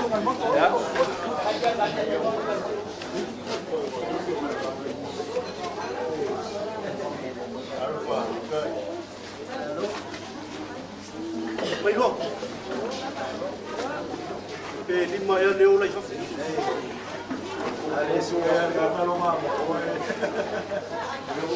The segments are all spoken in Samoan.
Mai loa. Pe lima ea le ola i fafo. Ua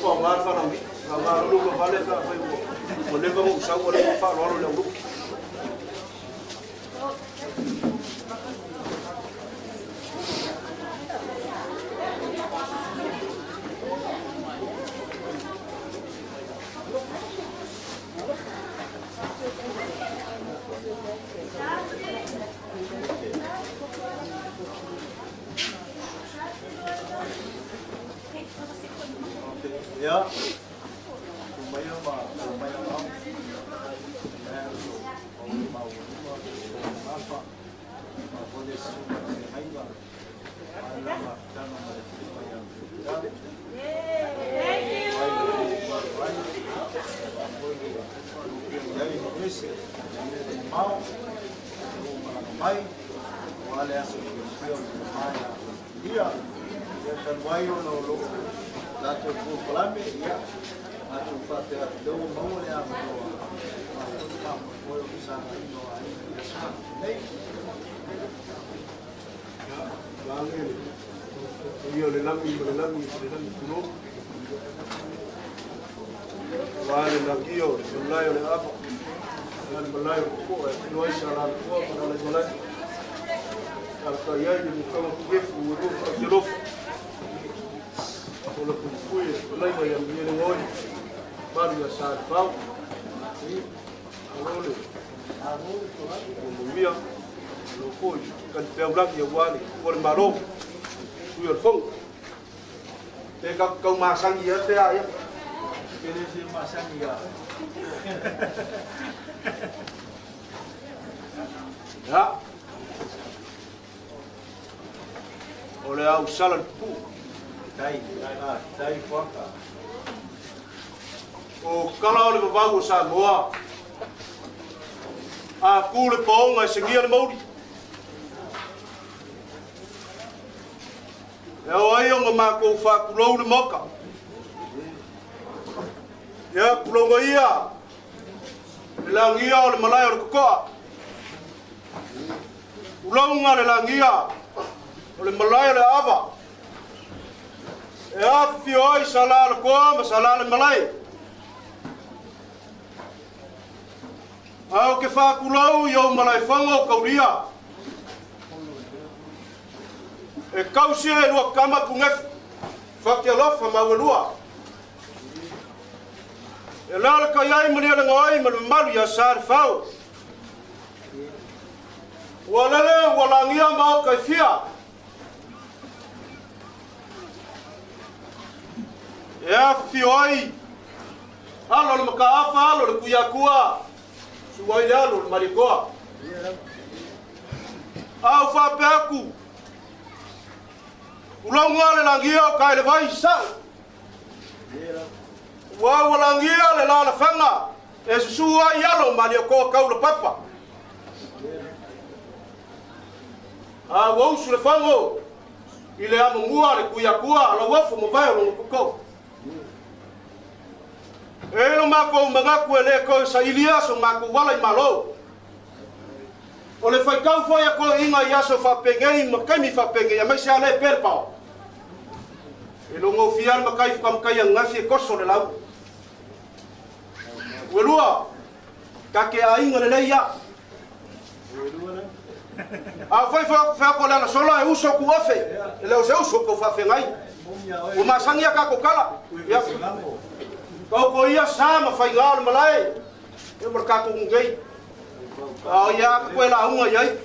faaaoga le falaui. Faaaoga loa le ula vale pe afai ua leva ona ou sau ua leva ona faaaloalo i le auluu. Ia, tu mai ma tala mai au. Ia, o le maualuga o le gafa, ma foi le susuga i le feagaiga, ma le mafutaga ma le Afioga ia Peter. Ai le ai, ma foi le i ai nisi, le mamao, o malaga mai, aua le aso fiafia o le mai ia, ia talu ai ona o loo tatou polokalame, ia, matou faapea atu lea ua maua le avanoa, ma foi le faamoemoe o le fesagai o aiga i aso nei. Ia, le le lagi ma le lagi ma le lagi tulou. Ua le lagia o le malae o le ava, ia le malae o le kokoa e afio ai sa lalakoa ma lalaimalae. Alatai ai le mukaga puefu ua lua faatialofa. O le puipui e falaiga ia Malielegaoi, malu ia Salefau. Malo le manuia, malo foi talipeau lagi aua le ua le Malo, sui o le Fono. Pe kau masani ia te a ia. Pe le se masani ia. Ya. O le au sala le pupu. Tai, tai fuaka. O kala o le vavau o Samoa. A ku le paoga e segia le mauli. E ao ai ona matou faatulou le Maota. Ia, tulouga ia le lagia o le malae o le Totoa. Tulouga le lagia o le malae o le Aava. E afifio ai Salalakoa ma Salalemalae. Ae ou te faatulou i ou malaefono o Kaulia. E tausi e lua tama punefu, fatialofa ma auelua. E lalakai ai Malielegaoi ma le mamalu ia Salefao. Ua lele ua lagia maota e fia. E afifio ai alo o le Mataafa, alo o le Tuiatua, susu ai le alo o le Malietoa. A ou faapea atu, Tulauga le lagia o Taelevai i Sasae. Ua ua lagia le lalafaga e susu ai alo o Malietoa taulapapa. A ua usu le fago i le amomua a le Tuiatua, Lauofo ma vae o lona toto. E lo matou manatu e le toe sailia so matou ala i Malo. O le faitau foi a toeaiina i aso faapenei ma taimi faapenei aemaise lava lea e pe le pao. E logofia lava le matai faamatai ananafi e toso le lau. Ua lua, ta te aiga lelei ia. A fai feako le alasola e uso ku ofe, e le o se uso kou faafeagai. Ua masani a tatou tala. Ia. Kau ko ia sa ma faiga o le malae, e ma le tatou nuu nei. A o ia ka koe lauga i ai.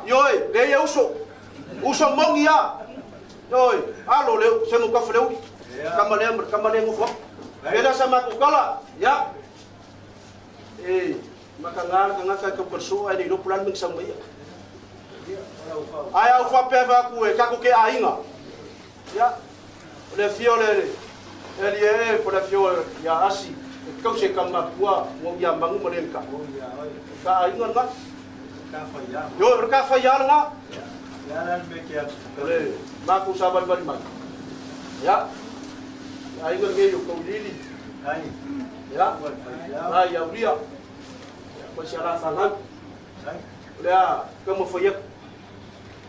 Ioe, le ia uso. Uso moni a. Ioe, alo le se mo kafa le uli. Kama lea ma le kama lea nofo. Pela sa matou tala. Ia. E makaga le tagata e tau soa e le iloa po o le a le mea na sau mai ai. Ae a ou faapea atu e tatou te aiga, ia, o le afio o le Elie po o le afio ia Asi e tausi e Kamatua ua ia Manu ma Lenka. Ka aiga lena. Ioe, o le ka faiā lena. O le matou savalivali mai. Ia, le aiga lenei o Tauiliili. Ia, na i Aulia. Ia, ma si ala fanau. O le a taumafai atu.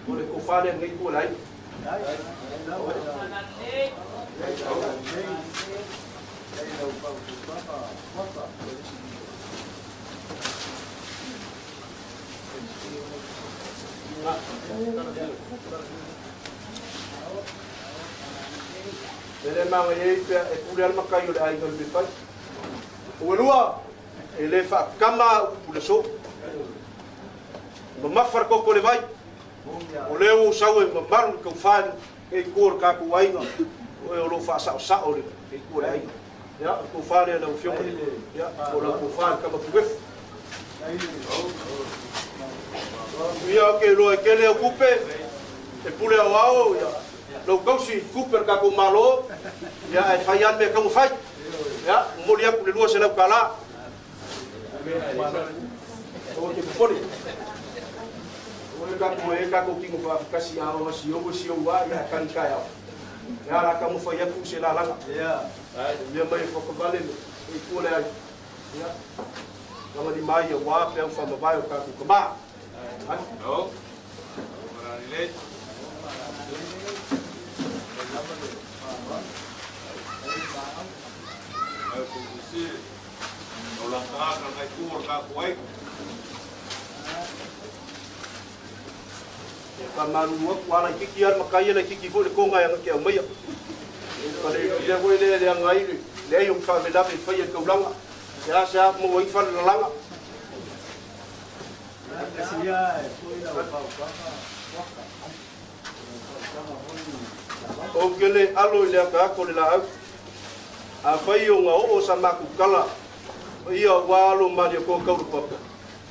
O le tofa lea lenei itu o le aiga. E le manaia ai pea e pule lava le matai o le aiga i le mea fai. Ua lua, e le faakama upu le so. Mamafa le toto i le vai. O lea ua ou sau e mamalu i taufa e i tua o le tatou aiga, o e o lo o faasaosao le itu o le aiga. Ia, o le tofa lea lau Afioga, ia, o lau tofa le tama puefu. Ia, ou te iloa e tele au tupe, e pule aoao, ia, lau tausi i tupe a le tatou Malo, ia, ae fai lava le mea e tatau ona fai. Ia, momoli atu le $200. Aua te popole. Aua le tatou e tatou tino faafitasi a oa si ou e si ou a ia e tagi taeao. Ia la taumafai atu se lalaga. Ia mai e whakawale me i kua le ai. Ia. Langa ni mai ia wā pe au whamavae o tātou kamā. Ai. No. Marani E faamalulu atu, a laitiiti lava le matai, e laitiiti foi le toga e aga te aumaia. E pale i lea foi lea e leaga ai le leai o ni faalavelave e faia i le taulaga. E a se a maua ai fale lalaga. Ou te le alo i le akaaka o le laau. Afai o ga oo sa matou tala, o ia ua alo maliakoa tau le papa.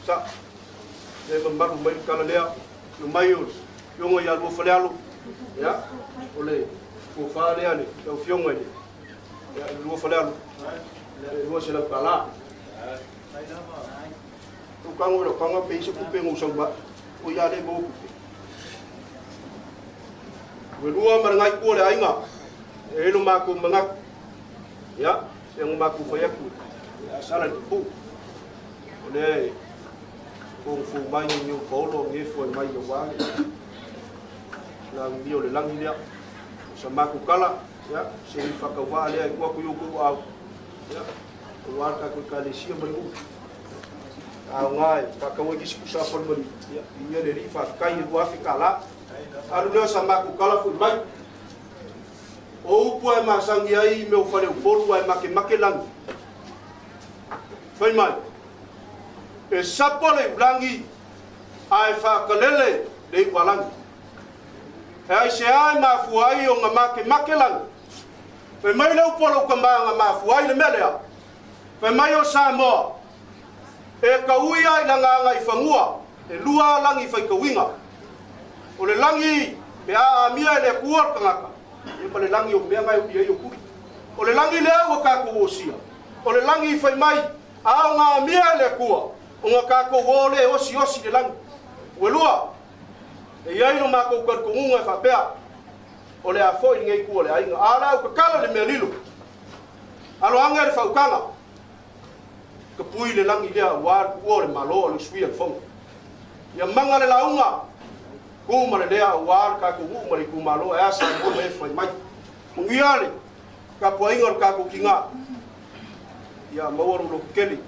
Sa. Le mamalu mai le tala lea, le mai o le Afioga ia Luafalealo, ia, o le tofa lea le lau Afioga i le, ia, le Luafalealo, le $200. Tou tago i lau taga pe i se tupe na ou sau ai, o ia le maua tupe. Ua lua ma le nai tua o le aiga, e i ai lo matou manatu, ia, se na matou fai atu, ia sala i le pupuu. O lea e foufou mai ni o paolo nge foi mai ia wale. La ni o le langi lea. O sa maku kala, ia, se i whakawā lea i kua ku yo ku au. Ia, o wā ka koe ka le sia mai u. A o ngā e whakawa ki siku sa palu mali. Ia, i ia le ri whakakai e lua afe ka la. Alu lea sa maku kala foi mai. O upu e masangi ai me o whare upolu ai make make langi. Fai mai, E sapa le iulangi ae faakalele le iualangi. E aisea e mafua ai ona makemake lagi? Fai mai le upu a lou tama na mafua ai le mea lea. Fai mai o Samoa, E tauia i lana agaifanua e lua lagi faitauina. O le lagi pe a amia e le Atua le tagata, ia ma le lagi o mea na e ui ai o tuli. O le lagi lea ua tatou osia. O le lagi i fai mai, a o nga amia e le Atua, o nga tatou o le e osiosi le lagi. Ua lua, e i ai lo matou talitonuga e faapea, o le a foi lenei itu o le aiga, a o le a ou tatala le mea lilo. Alo age le faautaga, tapui le lagi lea aua le tuua o le Malo a le Suia le Fono. Ia maga le lauga, tu ma le lea aua le tatou nuu ma le itumalo ae a Samoa ma e fai mai. Manuia le tapuaiga o le tatou tiga. Ia maua lou loto tele.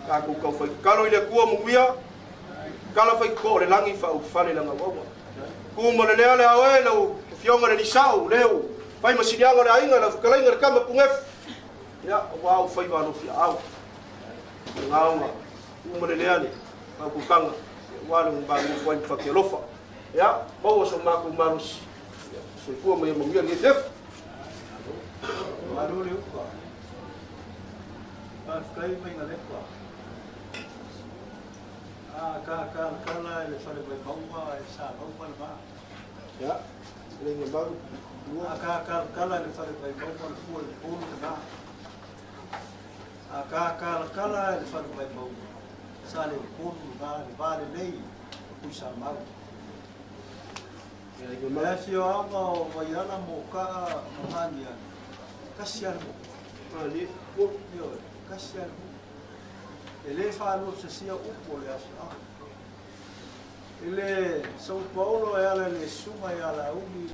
Tatou tau fai tatalo i le Atua manuia, tala fai toto o le lagi faaulufale lana uaua. Tu ma le lea le ao e lau afioga le Lisao, leu fai ma siliaga o le aiga, lau fetalaiga le tama Punefu. Ia, aua ou faiva alofi aao. Gaoga, tu ma le lea le faautukaga, aua le malu ai ma fatialofa. Ia, maua so matou malosi. Ia, soifua ma ia manuia lenei afiafi. Malo le upa. Faafetai mai Galepa. A ka ka kala e le fale mai maua e sa maua le maa. Ia, le nge mau. A ka ka kala e le fale mai maua le fua le polu le maa. A ka ka kala e le fale mai maua. Saleupolu lena le va lelei o Tuisamau. Le afioaga o Vaiala, Mokaa ma Ganiani, tasi lava le nuu. Ioe, tasi lava le nuu. E le faaluafesasia upu o le afioaga. I le São Paulo e ala i le susuga ia Laauli.